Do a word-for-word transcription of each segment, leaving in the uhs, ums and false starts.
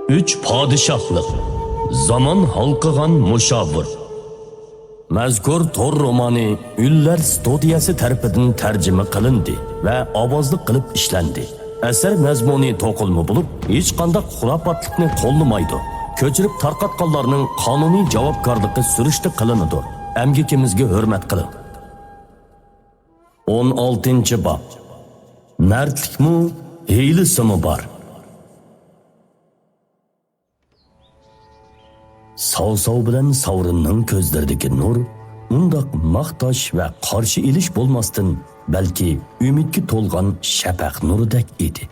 ئۈچ پادىشاھلىق، زامان ھالقىغان مۇشاۋىر. مەزكۇر تور رومانى ئۈنلەر ستۇدىيەسى تەرىپىدىن تەرجىمە قىلىندى ۋە ئاۋازلىق قىلىپ ئىشلەندى. ئەسەر مەزمۇنى توقۇلما بولۇپ، ھېچقانداق خۇراپاتلىقنى قوللىمايدۇ. كۆچۈرۈپ تارقاتقانلارنىڭ قانۇنىي جاۋابكارلىقى سۈرۈشتە قىلىنىدۇ. ئەمگىكىمىزگە ھۆرمەت قىلىڭ. ئون ئالتىنچى باب. مەردلىكمۇ، ھىيلىسىمۇ بار. ساۋساۋ بىلەن ساۋرىننىڭ كۆزلىرىدىكى نۇر ئۇنداق ماختاش ۋە قارشى ئېلىش بولماستىن، بەلكى ئۈمىدكە تولغان شەپەق نۇرىدەك ئىدى.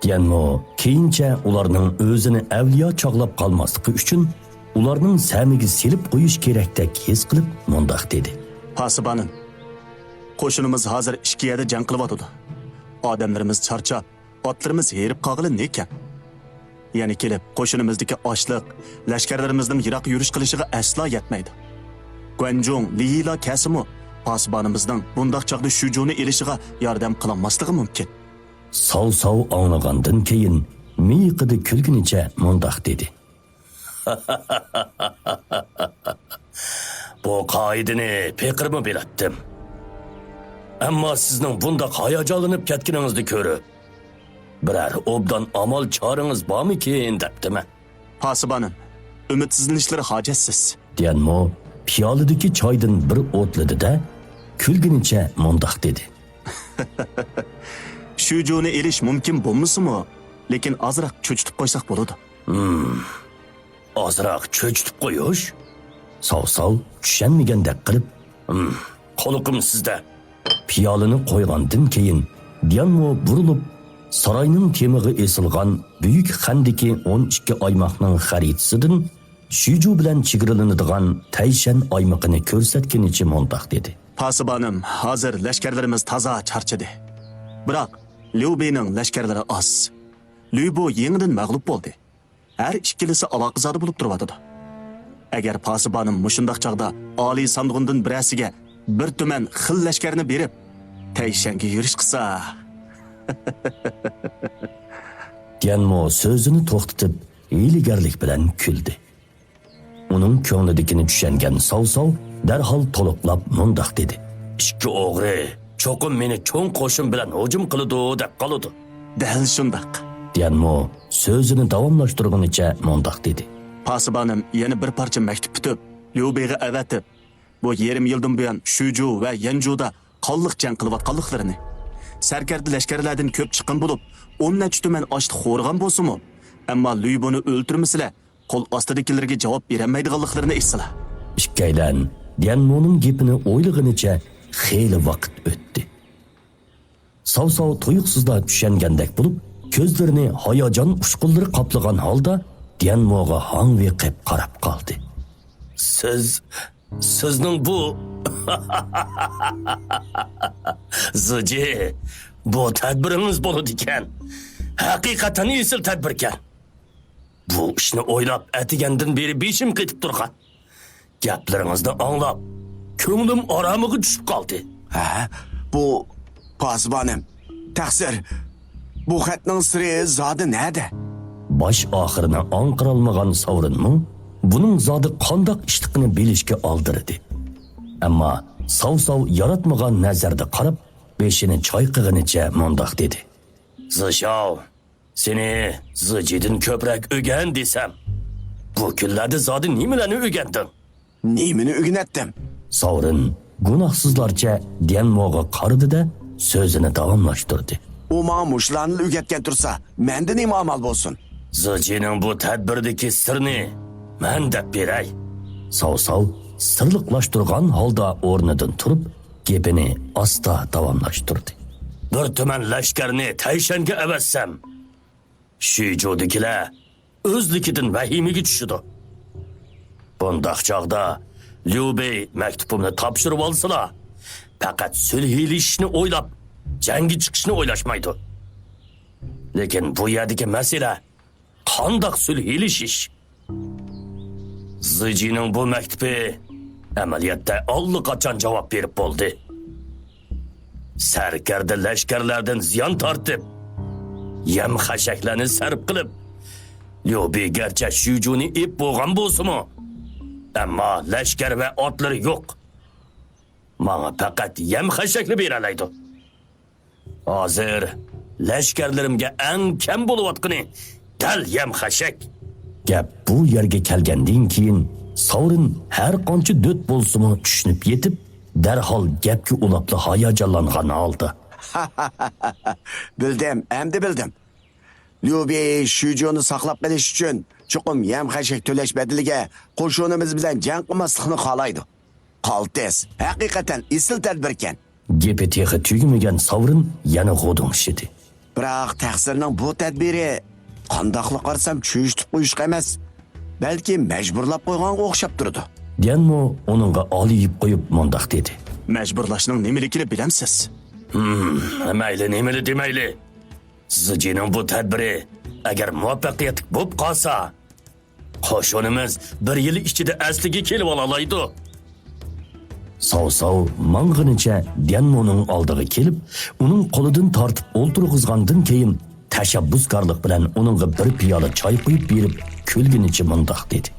ديەنمو كېيىنچە ئۇلارنىڭ ئۆزىنى ئەۋلىيا چاغلاپ قالماسلىقى ئۈچۈن، ئۇلارنىڭ سەمىگە سېلىپ قويۇش كېرەكتەك ھېس قىلىپ مۇنداق دېدى. پاسىبانىم، قوشۇنىمىز ھازىر ئىككى يەردە جەڭ قىلىۋاتىدۇ. ئادەملىرىمىز چارچاپ، ئاتلىرىمىز ھېرىپ قالغىلى نېكەن؟ يەنە كېلىپ قوشۇنىمىزدىكى ئاچلىق لەشكەرلىرىمىزنىڭ يىراق يۈرۈش قىلىشىغا ئەسلا يەتمەيدۇ. گۇەنجۇڭ، لىيىلا كەلسىمۇ، پاسىبانىمىزنىڭ بۇنداق چاغدا شۈجۇنى ئېلىشىغا ياردەم قىلالماسلىقى مۇمكىن. ساۋساۋ ئاڭلىغاندىن كېيىن مىيىقىدا كۈلگىنىچە مۇنداق دېدى. بۇ قائىدىنى پېقىرمۇ بىلەتتىم. ئەمما سىزنىڭ بۇنداق ھاياجانلىنىپ كەتكىنىڭىزنى كۆرۈپ، بىرەر ئوبدان ئامال چارىڭىز بارمىكىن دەپتىمەن. پاسىبانىم، ئۈمىدسىزلىنىشلىرى ھاجەتسىز. ديەنمو پىيالىدىكى چايدىن بىر ئوتلىدى-دە، كۈلگىنىچە مۇنداق دېدى. شۈجۇنى ئېلىش مۇمكىن بولمىسىمۇ، لېكىن ئازراق چۆچۈتۈپ قويساق بولىدۇ. ھىم، ئازراق چۆچۈتۈپ قويۇش؟ ساۋساۋ چۈشەنمىگەندەك قىلىپ، ھىم، قۇلىقىم سىزدە. پىيالىنى قويغاندىن كېيىن، ديەنمو بۇرۇلۇپ، ساراينىڭ تېمىغا ئېسىلغان بۈيۈك خەندىكى ئون ئىككى ئايماقنىڭ خەرىتىسىدىن شۈجۇ بىلەن چېگرىلىنىدىغان تەيشەن ئايمىقىنى كۆرسەتكىنىچە مۇنداق دېدى. پاسىبانىم، ھازىر لەشكەرلىرىمىز تازا چارچىدى. بىراق، ليۇ بېينىڭ لەشكەرلىرى ئاز. ليۇ بو يېڭىدىن مەغلۇپ بولدى. ھەر ئىككىلىسى ئالاقىزادە بولۇپ تۇرۇۋاتىدۇ. ئەگەر پاسىبانىم مۇشۇنداق چاغدا ئالىي ساندۇقىدىن بىرەرسىگە بىر تۈمەن خىل لەشكەرنى بېرىپ، تەيشەنگە يۈرۈش قىلسا. ديەنمو سۆزىنى توختىتىپ، ھىيلىگەرلىك بىلەن كۈلدى. ئۇنىڭ كۆڭلىدىكىنى چۈشەنگەن ساۋساۋ دەرھال تولۇقلاپ مۇنداق دېدى. ئىككى ئوغرى چوقۇم مېنى چوڭ قوشۇن بىلەن ھۇجۇم قىلىدۇ دەپ قالىدۇ. دەل شۇنداق. ديەنمو سۆزىنى داۋاملاشتۇرغىنىچە مۇنداق دېدى. پاسىبانىم يەنە بىر پارچە مەكتۇپ پۈتۈپ، ليۇ بېيغا ئەۋەتىپ، بۇ يېرىم يىلدىن بۇيان شۈجۇ ۋە يەنجۇدا قانلىق جەڭ قىلىۋاتقانلىقلىرىنى، سەركەردە لەشكەرلەردىن كۆپ چىققان بولۇپ، ئون نەچچە تۈمەن ئاشلىق خورىغان بولسىمۇ، ئەمما ليۇ بونى ئۆلتۈرمىسىلە، قول ئاستىدىكىلىرىگە جاۋاب بېرەلمەيدىغانلىقلىرىنى ئېيتسىلا. ئىككىيلەن ديەنمونىڭ گېپىنى ئويلىغىنىچە خېلى ۋاقىت ئۆتتى. ساۋساۋ تۇيۇقسىزلا چۈشەنگەندەك بولۇپ، كۆزلىرىنى ھاياجان ئۇچقۇنلىرى قاپلىغان ھالدا ديەنموغا ھاڭۋېقىپ قاراپ قالدى. سىز، سىزنىڭ بۇ زىجى، بۇ تەدبىرىڭىز بولىدىكەن. ھەقىقەتەن ئېسىل تەدبىركەن. بۇ ئىشنى ئويلاپ ئەتىگەندىن بېرى بېشىم قېتىپ تۇرغان. گەپلىرىڭىزنى ئاڭلاپ، كۆڭلۈم ئارامىغا چۈشۈپ قالدى. ھە، بۇ پاسىبانىم، تەقسىر، بۇ خەتنىڭ سىرى زادى نەدە؟ باش ئاخىرىنى ئاڭقىرالمىغان ساۋرىنمۇ بۇنىڭ زادى قانداق ئىشلىقىنى بىلىشكە ئالدىرىدى. ئەمما ساۋساۋ ياراتمىغان نەزەردە قاراپ، بېشىنى چايقىغىنىچە مۇنداق دېدى. زىشاۋ، سېنى زىجىدىن كۆپرەك ئۆگەن دېسەم، بۇ كۈنلەردە زادى نېمىلەرنى ئۆگەندىڭ؟ نېمىنى ئۆگىنەتتىم؟ ساۋرىن گۇناھسىزلارچە ديەنموغا قارىدى-دە، سۆزىنى داۋاملاشتۇردى. ئۇ ماڭا مۇشۇلارنىلا ئۆگەتكەن تۇرسا، مەندە نېمە ئامال بولسۇن؟ زىجىنىڭ بۇ تەدبىردىكى سىرنى مەن دەپ بېرەي. ساۋساۋ سىرلىقلاشتۇرغان ھالدا ئورنىدىن تۇرۇپ، گېپىنى ئاستا داۋاملاشتۇردى. بىر تۈمەن لەشكەرنى تەيشەنگە ئەۋەتسەم، شىجۇدىكىلەر ئۆزلۈكىدىن ۋەھىمىگە چۈشىدۇ. بۇنداق چاغدا ليۇ بېي مەكتۇپۇمنى تاپشۇرۇۋالسىلا، پەقەت سۈلھىلىشىشنى ئويلاپ، جەڭگە چىقىشنى ئويلاشمايدۇ. لېكىن بۇ يەردىكى مەسىلە، قانداق سۈلھىلىشىش؟ زىجىنىڭ بۇ مەكتۇپى ئەمەلىيەتتە ئاللىقاچان جاۋاب بېرىپ بولدى. سەركەردە لەشكەرلەردىن زىيان تارتىپ، يەم-خەشەكلەرنى سەرپ قىلىپ، ليۇبى گەرچە شۈجۇنى ئېلىپ بولغان بولسىمۇ، ئەمما لەشكەر ۋە ئاتلىرى يوق. ماڭا پەقەت يەم-خەشەكلا بېرەلەيدۇ. ھازىر لەشكەرلىرىمگە ئەڭ كەم بولۇۋاتقىنى دەل يەم-خەشەك. گەپ بۇ يەرگە كەلگەندىن كېيىن، ساۋرىن ھەر قانچە دۆت بولسىمۇ چۈشىنىپ يېتىپ، دەرھال گەپكە ئۇلاپلا ھاياجانلانغان ھالدا، بىلدىم، ئەمدى بىلدىم. ليۇبى شۈجۇنى ساقلاپ قېلىش ئۈچۈن چوقۇم يەم-خەشەك تۆلەش بەدىلىگە قوشۇنىمىز بىلەن جەڭ قىلماسلىقنى خالايدۇ. قالتىس، ھەقىقەتەن ئېسىل تەدبىركەن. گېپى تېخى تۈگىمىگەن ساۋرىن يەنە غودۇڭشىدى. بىراق تەقسىرنىڭ بۇ تەدبىرى، قانداقلا قارىسام، چۆچۈتۈپ قويۇشقا ئەمەس، بەلكى مەجبۇرلاپ قويغانغا ئوخشاپ تۇرىدۇ. ديەنمو ئۇنىڭغا ئالىيىپ قويۇپ مۇنداق دېدى. مەجبۇرلاشنىڭ نېمىلىكىنى بىلەمسىز؟ ھىم، مەيلى، نېمىلا دېمەيلى. زىجىنىڭ بۇ تەدبىرى ئەگەر مۇۋەپپەقىيەتلىك بولۇپ قالسا، قوشۇنىمىز بىر يىل ئىچىدە ئەسلىگە كېلىۋالالايدۇ. ساۋساۋ ماڭغىنىچە ديەنمونىڭ ئالدىغا كېلىپ، ئۇنىڭ قولىدىن تارتىپ ئولتۇرغۇزغاندىن كېيىن، تەشەببۇسكارلىق بىلەن ئۇنىڭغا بىر پىيالە چاي قۇيۇپ بېرىپ، كۈلگىنىچە مۇنداق دېدى.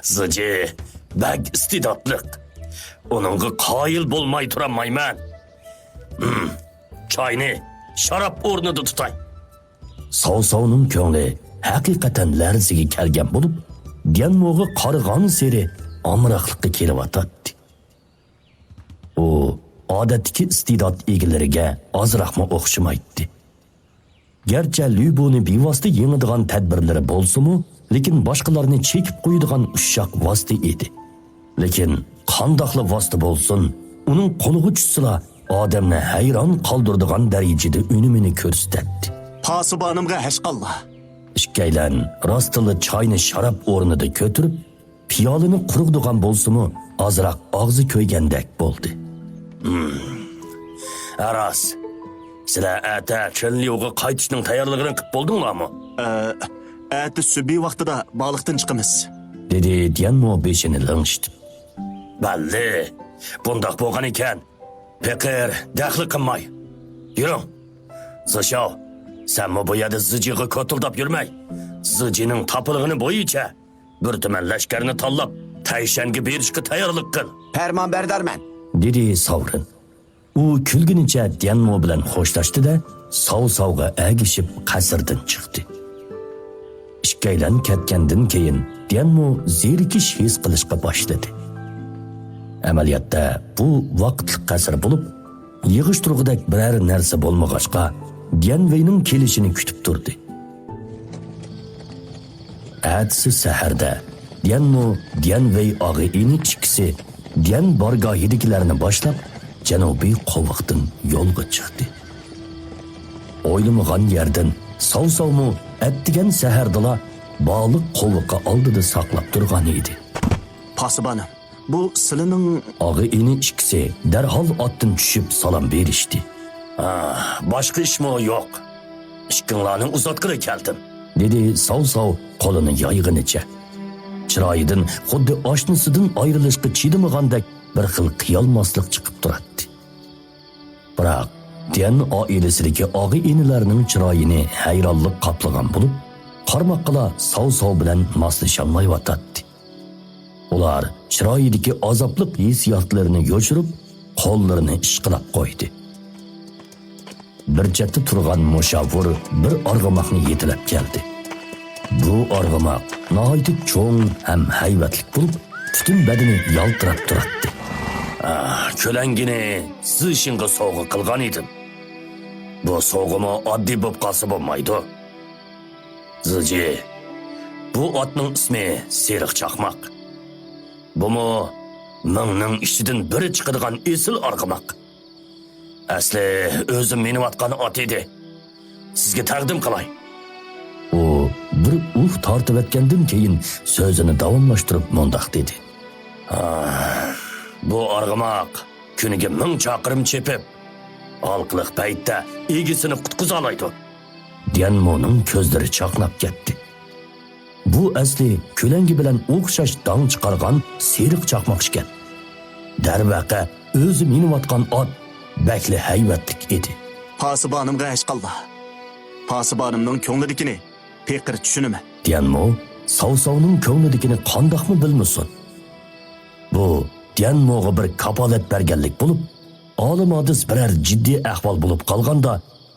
زىجى بەك ئىستېداتلىق. ئۇنىڭغا قايىل بولماي تۇرالمايمەن. ھىم، چاينى شاراب ئورنىدا تۇتاي. ساۋساۋنىڭ كۆڭلى ھەقىقەتەن لەرزىگە كەلگەن بولۇپ، ديەنموغا قارىغانسېرى ئامراقلىقى كېلىۋاتاتتى. ئۇ ئادەتتىكى ئىستېدات ئىگىلىرىگە ئازراقمۇ ئوخشىمايتتى. گەرچە لۈبۇنى بىۋاسىتە يېڭىدىغان تەدبىرلىرى بولسىمۇ، لېكىن باشقىلارنى چېكىپ قويىدىغان ئۇششاق ۋاسىتە ئىدى. لېكىن قانداقلا ۋاسىتە بولسۇن، ئۇنىڭ قولىغا چۈشسىلا، ئادەمنى ھەيران قالدۇرىدىغان دەرىجىدە ئۈنۈمىنى كۆرسىتەتتى. پاسىبانىمغا ھەشقاللا! ئىككىيلەن راستتىنلا چاينى شاراب ئورنىدا كۆتۈرۈپ، پىيالىنى قۇرۇقلىغان بولسىمۇ، ئازراق ئاغزى كۆيگەندەك بولدى. ھىم. راست. سىلەر ئەتە چېنليۇغا قايتىشنىڭ تەييارلىقىنى قىپ بولدۇڭلارمۇ؟ ئە، ئەتە سۈبھى ۋاقتىدا بالىقتىن چىقىمىز. دېدى ديەنمو بېشىنى لىڭشىتىپ. بەللى. بۇنداق بولغان ئىكەن، پېقىر دەخلى قىلماي. يۈرۈڭ. زىشاۋ، سەنمۇ بۇ يەردە زىجىغا كوتۇلداپ يۈرمەي، زىجىنىڭ تاپىلىغىنى بويىچە بىر تۈمەن لەشكەرنى تاللاپ، تەيشەنگە بېرىشكە تەييارلىق قىل. پەرمانبەردارمەن. دېدى ساۋرىن. ئۇ كۈلگىنىچە ديەنمو بىلەن خوشلاشتى-دە، ساۋساۋغا ئەگىشىپ قەسىردىن چىقتى. ئىككىيلەن كەتكەندىن كېيىن، ديەنمو زېرىكىش ھېس قىلىشقا باشلىدى. ئەمەلىيەتتە، بۇ ۋاقىتلىق قەسىر بولۇپ، يىغىشتۇرغۇدەك بىرەر نەرسە بولمىغاچقا، ديەنۋېينىڭ كېلىشىنى كۈتۈپ تۇردى. ئەتىسى سەھەردە ديەنمو ديەنۋېي ئاغا-ئىنى ئىككىسى ديەن بارگاھىدىكىلەرنى باشلاپ، جەنۇبىي قوۋۇقتىن يولغا چىقتى. ئويلىمىغان يەردىن ساۋساۋمۇ ئەتىگەن سەھەردىلا بالىق قوۋۇقى ئالدىدا ساقلاپ تۇرغان ئىدى. پاسىبانىم، بۇ سىلىنىڭ. ئاغا-ئىنى ئىككىسى دەرھال ئاتتىن چۈشۈپ سالام بېرىشتى. ھا، باشقا ئىشمۇ يوق. ئىككىڭلارنى ئۇزاتقىلى كەلدىم، دېدى ساۋساۋ قولىنى يايغىنىچە. چىرايىدىن خۇددى ئاشنىسىدىن ئايرىلىشقا چىدىمىغاندەك بىر خىل قىيالماسلىق چىقىپ تۇراتتى. بىراق، ديەن ئائىلىسىدىكى ئاغا-ئىنىلەرنىڭ چىرايىنى ھەيرانلىق قاپلىغان بولۇپ، قارىماققىلا ساۋساۋ بىلەن ماسلىشالمايۋاتاتتى. ئۇلار چىرايىدىكى ئازابلىق ھېسسىياتلىرىنى يوشۇرۇپ، قوللىرىنى ئىشقىلاپ قويدى. بىر چەتتە تۇرغان مۇشاۋۇر بىر ئارغىماقنى يېتىلەپ كەلدى. بۇ ئارغىماق ناھايىتى چوڭ ھەم ھەيۋەتلىك بولۇپ، پۈتۈن بەدىنى يالتىراپ تۇراتتى. ئاھ، كۆلەڭگىنى زىشىڭغا سوۋغا قىلغان ئىدىم. بۇ سوۋغىمۇ ئاددىي بولۇپ قالسا بولمايدۇ. زىجى، بۇ ئاتنىڭ ئىسمى سېرىق چاقماق. بۇمۇ مىڭنىڭ ئىچىدىن بىرى چىقىدىغان ئېسىل ئارغىماق. ئەسلى ئۆزۈم مىنىۋاتقان ئات ئىدى. سىزگە تەقدىم قىلاي. ئۇ بىر ئۇھ تارتىۋەتكەندىن كېيىن سۆزىنى داۋاملاشتۇرۇپ مۇنداق دېدى. ھا، بۇ ئارغىماق كۈنىگە مىڭ چاقىرىم چېپىپ، ھالقىلىق پەيتتە ئىگىسىنى قۇتقۇزالايدۇ. ديەنمونىڭ كۆزلىرى چاقناپ كەتتى. بۇ ئەسلى كۆلەڭگە بىلەن ئوخشاش داڭ چىقارغان سېرىق چاقماق ئىكەن. دەرۋەقە، ئۆزى مىنىۋاتقان ئات بەكلا ھەيۋەتلىك ئىدى. پاسىبانىمغا ھەشقاللا. پاسىبانىمنىڭ كۆڭلىدىكىنى پېقىر چۈشىنىمەن. ديەنمو ساۋساۋنىڭ كۆڭلىدىكىنى قانداقمۇ بىلمىسۇن؟ بۇ ديەنموغا بىر كاپالەت بەرگەنلىك بولۇپ، ئالىمادىس بىرەر جىددىي ئەھۋال بولۇپ قالغاندا،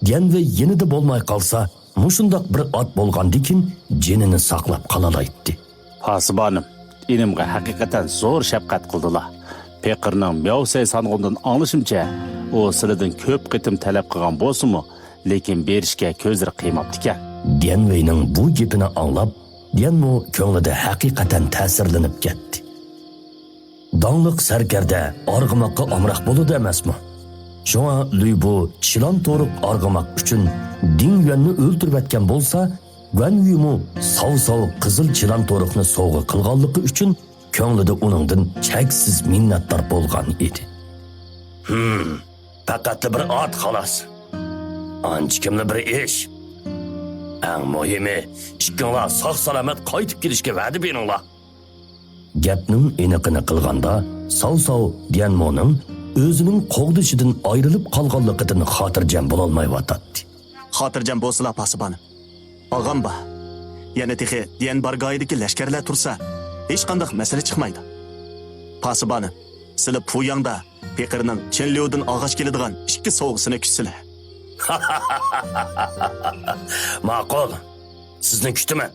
ديەنۋېي يېنىدا بولماي قالسا، مۇشۇنداق بىر ئات بولغاندىكىن جېنىنى ساقلاپ قالالايتتى. پاسىبانىم، ئىنىمغا ھەقىقەتەن زور شەپقەت قىلدىلا. پېقىرنىڭ مياۋسەي سانغۇندىن ئاڭلىشىمچە، ئۇ سىلىدىن كۆپ قېتىم تەلەپ قىلغان بولسىمۇ، لېكىن بېرىشكە كۆزلىرى قىيماپتىكەن. ديەنۋېينىڭ بۇ گېپىنى ئاڭلاپ، ديەنمو كۆڭلىدە ھەقىقەتەن تەسىرلىنىپ كەتتى. داڭلىق سەركەردە ئارغىماققا ئامراق بولىدۇ ئەمەسمۇ؟ شۇڭا لۈيبۇ چىلان تورۇق ئارغىماق ئۈچۈن دىڭ يۈەننى ئۆلتۈرۈۋەتكەن بولسا، گۇەن يۈمۇ ساۋساۋ قىزىل چىلان تورۇقنى سوۋغا قىلغانلىقى ئۈچۈن كۆڭلىدە ئۇنىڭدىن چەكسىز مىننەتدار بولغان ئىدى. ھىم، پەقەتلا بىر ئات خالاس. ئانچە كەملا بىر ئىش. ئەڭ مۇھىمى، ئىككىڭلار ساق-سالامەت قايتىپ كېلىشكە ۋەدە بېرىڭلار. گەپنىڭ ئېنىقىنى قىلغاندا، ساۋساۋ ديەنمونىڭ ئۆزىنىڭ قوغدىشىدىن ئايرىلىپ قالغانلىقىدىن خاتىرجەم بولالمايۋاتاتتى. خاتىرجەم بولسىلا، پاسىبانىم. ئاغام بار. يەنە تېخى ديەن بارگايىدىكى لەشكەرلەر تۇرسا، ھېچقانداق مەسىلە چىقمايدۇ. پاسىبانىم، سىلى پۇياڭدا پېقىرنىڭ چېنليۇدىن ئاغاچ كېلىدىغان ئىككى سوۋغىسىنى كۈتسىلە. ماقۇل، سىزنى كۈتىمەن.